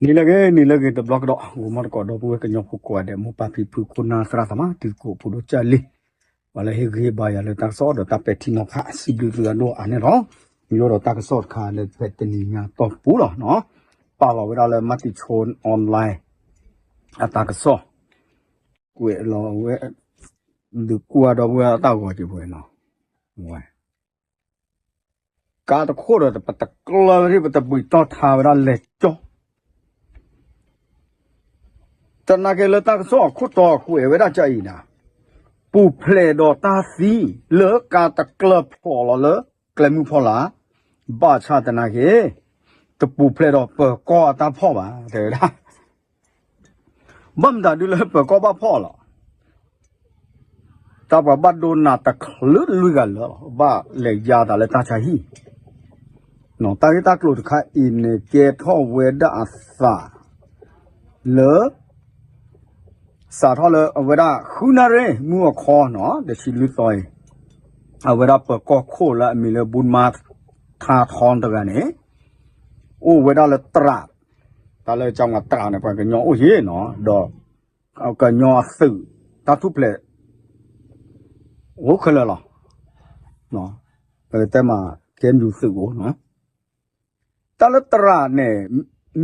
နံၤလၢအဂ့ၤ နံၤလၢအဂ့ၤ တဘျီကဒီး ဂီၤမီတကိးဒီပုၢ်ဝဲၢ်ကညီဖိကိးဂၤဒဲး မိၢ်ပၢ်ဖံဖု ခိၣ်နၢ်သရၣ်သမါ တံၤသကိးဖိဒိၣ်ကၢ်လံၤ ပှၤလၢဟ့ၣ်ဂံၢ်ဟ့ၣ်ဘါယၤလၢတၢ်ကစီၣ်ဒီးတၢ်ပဲာ်ထံနီၤဖး စံးဘျုးသုအဒိၣ်အါန့ၣ်လီၤ. ယအိၣ်ဒီးတၢ်ကစီၣ်တခါလၢဖဲတနံၤညါတီၢ်ပူၤလီၤနီၤ ပာ်လီၤဝဲဒၣ်လၢ မၤတံၤဆိ online အတၢ်ကစီၣ် ကွဲးလီၤဝဲ ဒုးကွၢ်ဒီပုၢ်ဝဲၢ်အတၢ်ဂီၤက့ၤပှဲၤနီၤ ဝဲ ကါတခိၣ်ဒီးပတကျၢၤဝဲဒၣ် ပတဘှံးတီၢ်ထါဝဲဒၣ်လဲၤကၠီ တနာ်က့လၢတၢ်ကစီၣ်အခိၣ်တီကွဲးဝဲဒၣ်ကအံၤနၤ, ပူၤဖျဲးဒီးတၢ်သံ လၢကါတကျၢၤဖျိးလီၤလၢကျဲမုၢ်ဖီလာ်, ဘၣ်ဆၣ်သနာ်က့ တပူၤဖျဲးဒီးပၢၤကီၢ်အတၢ်ဖီၣ်ဘၣ် တဲဝဲဒၣ် ဘၣ်မတၤဒုလၢပၢၤကီၢ်ဘၣ်ဖီၣ်လီၤ. တၢ်ပှၤဘၣ်ဒိနးတချုးလွံၢ်ဂၤလၢာ်လီၤ, ဘၣ်လဲၤယါသးလၢတၢ်ဆါဟံၣ်, တၢ်ဂ့ၢ်တၢ်ကျိၤတခါအံၤန့ၣ် ကဲထီၣ်ဝဲဒၣ်အသး လၢ စးထီၣ်လၢအဝဲဒၣ်ဃုနၣ်ရံၣ်မုၢ်အခီနီၤ တဆံလွံၢ်သီအံၤ, အဝဲဒၣ်ပၢၤကီၢ်ခိၣ်လၢအမံၤလၢ ဘူၣ်မါထါထီတဂၤန့ၣ် အိၣ်ဝဲဒၣ်လၢတြး, တၢ်လၢကၠီဝါတြးန့ၣ် ပှၤကညီအိၣ်ယ့ၤနီၤ, ဒီး ကညီအသုး တၢ်ထူၣ်ဖျဲး အိၣ်ခဲလၢာ်လီၤ, ပကတဲမး ကဲယူၤသုးအိၣ်နီၤ, တၢ်လၢတြးန့ၣ်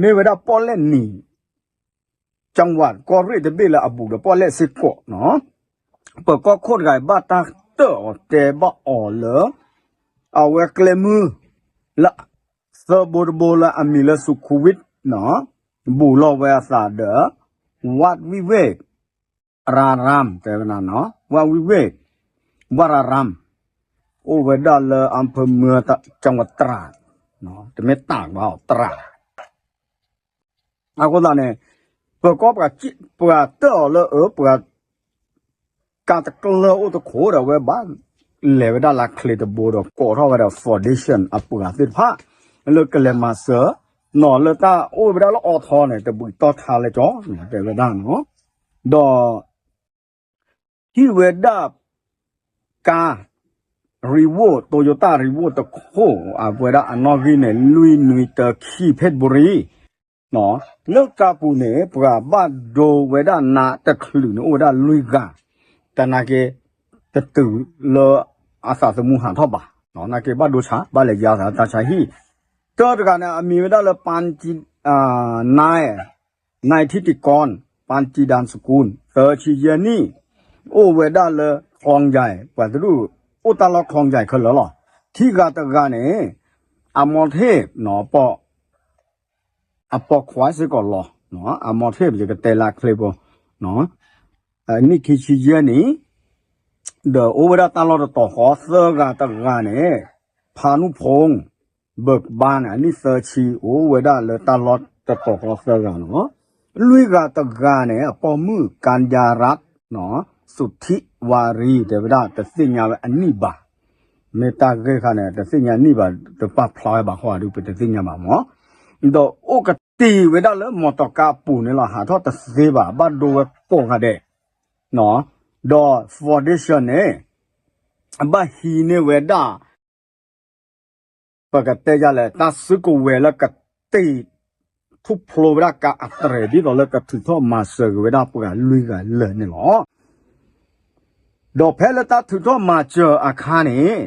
မ့ၢ်ဝဲဒၣ်ပီၣ်လဲၣ်နံၤ ကၠီဝါကီၢ်ရ့ၣ်တဘ့ၣ်လၢအဘူးဒီးပီၣ်လဲၣ်စ့ၢ်ကီးနီၤ, ပၢၤကီၢ်ခိၣ်တဂၤအံၤဘၣ်တၢ်တၢၣ်အီၤတဲဘၣ်အီၤလၢ အဝဲကျဲမုၢ် လၢ သၢဘိတဘိလၢအမံၤလၢ Sukhumvit နီၤ, ဘူးလီၤဝဲအသးဒီး Wat Vivet Raram တဲဝဲဒၣ်နီၤ, Wat Vivet Raram အိၣ်ဝဲဒၣ်လၢ အၣ်ဖၢမၢ ကၠီဝါတြး, တမ့ၢ်တၢ်ဘၣ်အီၤတြး အဃိသတးန့ၣ် ပၢၤကီၢ် ပှၤတၢၣ်အီၤလၢအၢ ပှၤ ကါတကျၢၤအိၣ်တခိၣ်ဒီး အဝဲဘၣ်လဲၤဝဲဒၣ်လၢချ့တဘိဒီး ကိးထီၣ်ဝဲဒီး foundation အပှၤသ့ၣ်တဖၣ် လၢကလဲၤမၤစၢၤ နီၤလၢတၢ်အိၣ်ဝဲဒၣ်လၢအီထီန့ၣ် တဘှံးတီၢ်ထါလဲကၠီ တဲဝဲဒၣ်နီၤ, ဒီး ဟံၣ်ဝဲဒၣ် ကါ Revo, Toyota Revo တခိၣ် အဝဲဒၣ်အနီၣ်ဂံၢ်န့ၣ် လွံၢ်နွံတၢခံ ဖဲဘြူၤအါရံၤ လၢကါပူၤန့ၣ် ပှၤဘၣ်ဒိဝဲဒၣ်နးတချုးန့ၣ် အိၣ်ဝဲဒၣ်လွံၢ်ဂၤ, တနာ်က့ တတုၤလၢအသးသမူဟးထီၣ်ဘၣ်, နာ်က့ဘၣ်ဒိဆါ ဘၣ်လဲၤယါသးတၢ်ဆါဟံၣ်, တၢတဂၤန့ၣ် အမံၤဝဲဒၣ်လၢ ပၣ်ကၠံ နၢၣ် နၢၣ်ထံတံကီၢ် ပၣ်ကၠံဒၣ်စကူၣ် သၢဆံယဲၢ်နံၣ်, အိၣ်ဝဲဒၣ်လၢ ချီယဲၢ် ပှၤတဒူၣ် အိၣ်တၢ်လီၢ်ချီယဲၢ်ခဲလၢာ်လီၤ, ခံဂၤတဂၤန့ၣ် အမီၤထ့ၣ် အပိာ်ခွါစ့ၢ်ကီးလီၤ, အမီၤထ့ၣ် ပကတဲလၢအချ့ဖိ နံၣ်ခံဆံယဲၢ်နံၣ်, ဒီးအိၣ်ဝဲဒၣ်တၢ်လီၢ်တတီၤဃီ သၢဂၤတဂၤန့ၣ် ဖါနူၣ်ဖိ ဘၢၣ်ကဘါန့ၣ် အနံၣ်သၢဆံ အိၣ်ဝဲဒၣ်လၢတၢ်လီၢ်တတီၤဃီသၢဂၤလီၤ, လွံၢ်ဂၤတဂၤန့ၣ် အပိာ်မုၣ် ကၣ်ယါရၣ် သုထံဝါရံ တဲဝဲဒၣ် တသ့ၣ်ညါဝဲအနံၣ်ဘၣ်, မ့ၢ်တၢ်ဂ့ၢ်ခါန့ၣ် တသ့ၣ်ညါနံၣ်ဘၣ် တပာ်ဖျါဝဲဘၣ်ဃိဒုး ပတသ့ၣ်ညါဘၣ်မး, ဒီးအိၣ်ကတ့ၢ်ဝဲဒၣ်လၢမီတီကါအပူၤန့ၣ်လီၤ, ဟးထီၣ်တသ့ဘၣ် ဘၣ်ဒိဝဲကိးဂၤဒဲး, ဒီး foundation န့ၣ် ဘၣ်ဟံးန့ၢ်ဝဲဒၣ် ပကတဲယလဲၣ် တၢ်စုကဝဲၤလၢကတ့ၢ် ထူၣ်ဖျိဝဲဒၣ်ကါအတြဲၤ ဒ်သိးလၢကထုးထီၣ်မၤစၢၤက့ၤဝဲဒၣ်ပှၤလွံၢ်ဂၤလၢာ်န့ၣ်လီၤ. ဒီးဖဲလၢတၢ်ထုးထီၣ်မၤစၢၤအခါန့ၣ်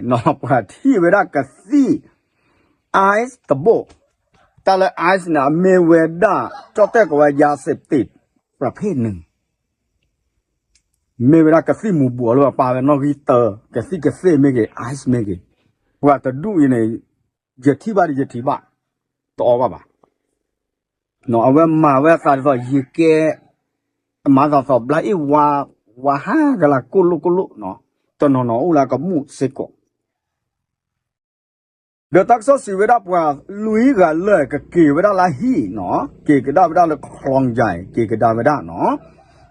ပှၤထံၣ်ဝဲဒၣ်ကသံၣ် ice တဘိ, တၢ်လၢ ice န့ၣ် အမ့ၢ်ဝဲဒၣ် ကၠီၣ်တဲၣ်ကိးဝဲ ယၤစ့းတံး ပြဖ့ၣ်န့ၣ် မ့ၢ်ဝဲဒၣ်ကသံၣ်မူၤဘှီးလၢပှၤပာ်ဝဲနီၣ်ဂံၢ်တၢ ကသံၣ်ကသ့ၣ်မ့ၢ်ဂ့ၤ ice မ့ၢ်ဂ့ၤ, ပှၤတဒူၣ်အံၤန့ၣ် ယထံၣ်ဘၣ်ဒီးယထံၣ်ဘၣ် တအီၣ်ဘၣ်ဘၣ်, အဝဲမၤဝဲအသးဒ်သိးယကဲ မၤသးသီၣ်ဘျါအ့ၣ်ဝါ ဝါဟးကလၤကိၣ်လိၣ်ကိၣ်လိၣ်, တနီၤနီၤအိၣ်လၢကမူၣ်စ့ၢ်ကီး ဒီးတၢ်ကစီၣ်စံးဝဲဒၣ်ပှၤလွံၢ်ဂၤလၢာ်ကက့ၤဝဲဒၣ်လၢဟံၣ်နီၤ, က့ၤကဒါဝဲဒၣ်လၢ ချီယဲၢ် က့ၤကဒါဝဲဒၣ်နီၤ,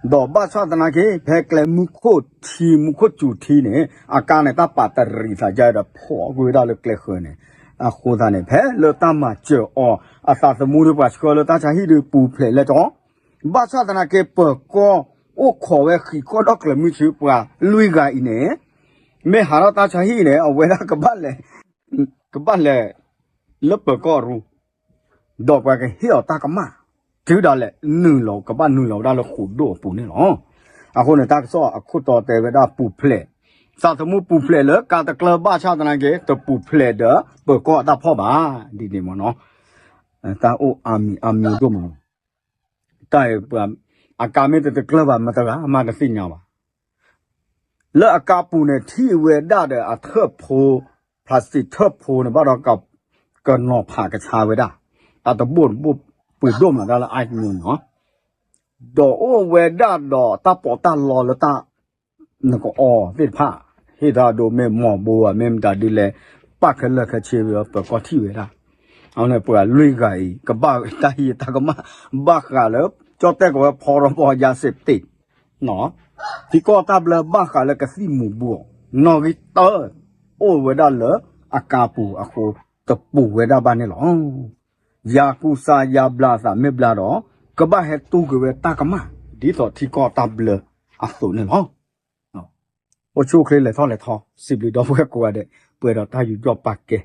ဒီးဘၣ်ဆၣ်သနာ်က့ ဖဲကျဲမူခိၣ်ထံ မူခိၣ်စူၤထံန့ၣ် အကါန့ၣ် တၢ်ပာ်တရံးသးယါဒီး ဖျိးကွံာ်ဝဲဒၣ်လၢကျဲဃၢၤန့ၣ်, အဃိသတးန့ၣ် ဖဲလၢတၢ်မၤစၢၤအီၤ အသးသမူဒီးပှၤဆှၢလၢတၢ်ဆါဟံၣ်ဒီးပူၤဖျဲးလဲကၠီ ဘၣ်ဆၣ်သနာ်က့ ပၢၤကီၢ်အိၣ်ခိးဝဲဃံးကီၢ်ဒီၣ်ကျၢၤမုၢ်ဆူပှၤလွံၢ်ဂၤအံၤန့ၣ်, မ့ၢ်ဟးထီၣ်တၢ်ဆါဟံၣ်န့ၣ် အဝဲဒၣ်ကဘၣ်လဲၤ ကဘၣ်လဲၤ လၢပၢၤကီၢ်အရူ, ဒီးပှၤကဟ့ၣ်အီၤတၢ်ကမၣ်, တုၤဒၣ်လဲာ်နုာ်လီၤ ကဘၣ်နုာ်လီၤဝဲဒၣ်လၢဃိာ်ဒိၣ်အပူၤန့ၣ်လီၤ. အဃိန့ၣ် တၢ်ကစီၣ်အခိၣ်တီတဲဝဲဒၣ်ပူၤဖျဲး, သးသမူပူၤဖျဲးလၢကါတကျၢၢ်ဘၣ်ဆၣ်သနာ်က့ တပူၤဖျဲးဒီးပၢၤကီၢ်အတၢ်ဖီၣ်ဘၣ်, ဒ်န့ၣ်မ့ၢ်နီၤ, တၢ်အိၣ်အါမံၤအါမံၤဒိၣ်မးလီၤ. တၢ်အံၤ အကါမ့ၢ်တတကျၢၢ်ဘၣ် မတၤဂၤမးတသ့ၣ်ညါဘၣ်. လၢအကါပူၤန့ၣ် ထံၣ်ဝဲဒၣ်ဒီးအထၢၣ်ဖိ, plastic ထၢၣ်ဖိန့ၣ်ဘၣ်ဒီး ကနီၤဖးကဆါဝဲဒၣ်, တၢ်တဘိၣ်တဘိၣ်ပှ့ၤဒိၣ်မးတၢ်လၢ ice န့ၣ်နီၤ, ဒီးအိၣ်ဝဲဒၣ်ဒီးတၢ်ပီးတၢ်လီလၢတၢ် နကအီသ့ၣ်တဖၣ်, ဟ့ၣ်တၢ်ဒိးမ့ၢ်မီၢ်ဘိဧါ မ့ၢ်မတၤဒ်လဲၣ်, ပၣ်ခဲလၢာ်ခဲဆ့ဝဲ ပၢၤကီၢ်ထံၣ်ဝဲဒၣ်. အဝဲန့ၣ် ပှၤလွံၢ်ဂၤအံၤ ကဘၣ်တၢ်ဟံးတၢ်ကမၣ် ဘၣ်ဃးလၢ ကၠီၣ်တဲၣ်ကဝဲဖီထီၣ်ပီၢ်ယၤစ့းတ့း, ထံကီၢ်တၢ်ဘျၢဘၣ်ဃးလၢကသံၣ်မူၤဘှီး နီၣ်ဂံၢ်တၢ အိၣ်ဝဲဒၣ်လၢအကါပူၤအဃိ တပူၤဝဲဒၣ်ဘၣ်န့ၣ်လီၤ. ယၤကူစါယၤဘျါသးမ့ၢ်ဘျါဒီး ကဘၣ်ဟဲတူၢ်က့ၤဝဲတၢ်ကမၣ် ဒ်သိးထံကီၢ်တၢ်ဘျၢအသိးန့ၣ်လီၤ. အိၣ်ဆူၣ်အိၣ်ချ့လဲၤထီၣ်လဲၤထီ စံးဘျုးဒီပုၢ်ဝဲၢ်ကိးဂၤဒဲး ပှဲၤဒီးတၢ်ယူးယီၣ်ပာ်ကဲ